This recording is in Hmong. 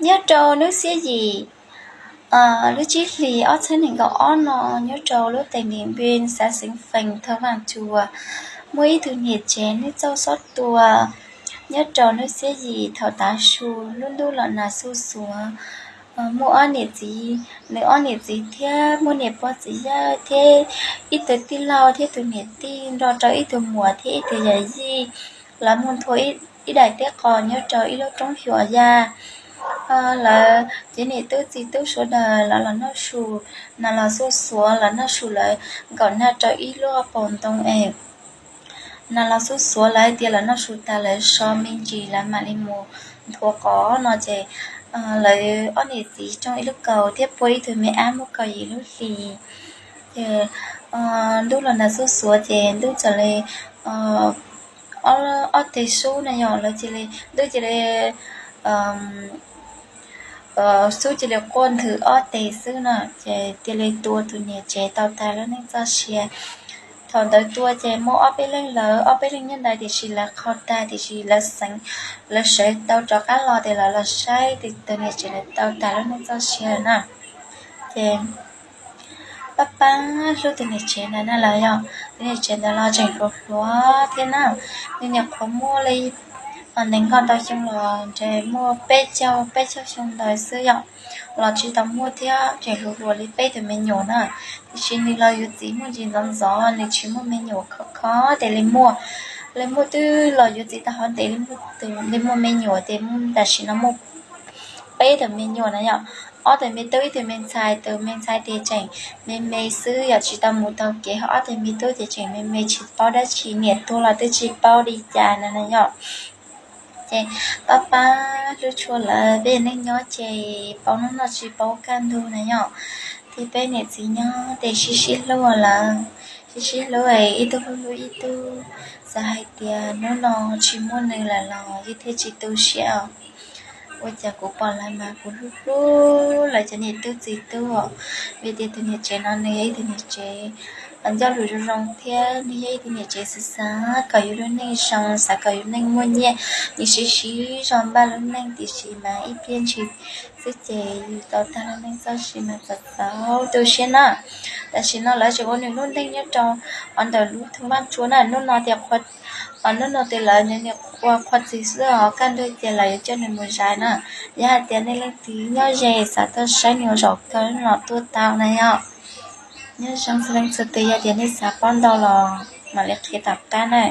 Nyob rau hnub xiab yim lub tsib hlis ob txhiab nees nkaum ob no, nyob rau lub teem Dim Npis, xav xeev fees thawj vaaj tsuas, muaj ib tug niam tsev nws txawm xob tua. Nyob rau hnub xiab yim thaum tav su, lub ntuj los nag xuj xuav, muaj ob niam txiv, nws ob niam txiv thiab muaj niam pog txiv yawg thiab ib tug tij laug thiab tus niam tij nrog rau ib tug muam thiab ib tug yawm yij, lawv mus nthua ib daim teb qos nyob rau ib lub roob xyuas yaj. Lawv ces niam tub txiv tub sawv daws lawv los noj su, nag los xuj xuav lawv noj su lawv nkaum nag rau ib lub pob ntoo es nag los xuj xuav lawv tias lawv noj su tas lawv so me ntsis lawv mam li mus nthua qos no ces lawv ob niam txiv tsoo ib lub kaus thiab puag ib tug me ab muaj kaum yim lub hlis. Ces ntuj los nag xuj xuav ces ntuj txawm li ob teg sub na yog lawv cia li, ntuj cia li xub cia li quaj nthwv ob teg xwb na ces cia li tua tus niam tsev tau tag lub neej txoj sia. Thaum ntawd tua ces muaj ob peb leeg lawv ob peb leeg nyob ntawd tiam sis lawv qhau tag tiam sis lawv xeev, lawv sawv tau rov qab los tias lawv los saib tus niam tsev ntawd tau tag lub neej txoj sia na. Ces pab pab hlub tus niam tsev ntawd na los yog tus niam tsev ntawd los tseem hluas hluas thiab na, nws nyuam qhuav muaj li nees nkaum ntau xyoo los ntshe muaj peb caug peb caug xyoo ntawd xwb yom, los tsis tau muaj thiab tseem hluas hluas li peb tus me nyuam na. Tiam sis nws los yuav txiv muaj ntsis ntxov ntxov nws tsis muaj me nyuam khov kho tes li muaj, li muaj twb los yuav txiv tau hov ntev li muaj me nyuam tes tam sim no muaj peb tus me nyuam na yom, ob tug me tub ib tug me ntxhais, tus me ntxhais tes tseem me me xwb yom tsis tau mus taug kev, ho ob tug me tub ces tseem me me tsis paub dab tsi niam tuag los twb tsis paub li cas na na yom. Ces pab pab hlub tshua lawv peb neej nyob ces paub hnub noj tsis paub kaj ntug na yom. Thiab peb niam txiv nyob tes sib sib hlub lawm, sib sib hlub ib tug hlub hlub ib tug, xav hais tias hnub no tsis muaj nws lawm los yeej thiaj tsis tu siab os. Ua cas kuv pom lawv mas kuv hlub hlub lawv cov niam tub txiv tub, vim tias tus niam tsev no nws yog ib tug niam tsev ncauj lus zoo zoo thiab nws yog ib tug niam tsev xav xav kom yus lub neej zoo, xav kom yus neej muaj nyiaj, nws siv siv zog npaj lub neej tiam sis mas ib pliag ntshis xwb ces yus tau tag lub neej txoj sia mas txaus txaus tu siab na. Tam sim no lawv tseem ua nws lub neej nyob rau hauv ntawm lub thoob Vaj Tsua na, hnub no tias hnub no tias lawv ua qhua txig xwb os, kaj ntug ces lawv yuav coj nws mus zais na. Yog hais tias nej leej twg nyob ze xav tuaj saib nws ua zaum kawg los tuaj tau na yom. Nyob zoo txhua leej txhua tus, yog tias nej xav paub ntau los mam li qhia tom qab na.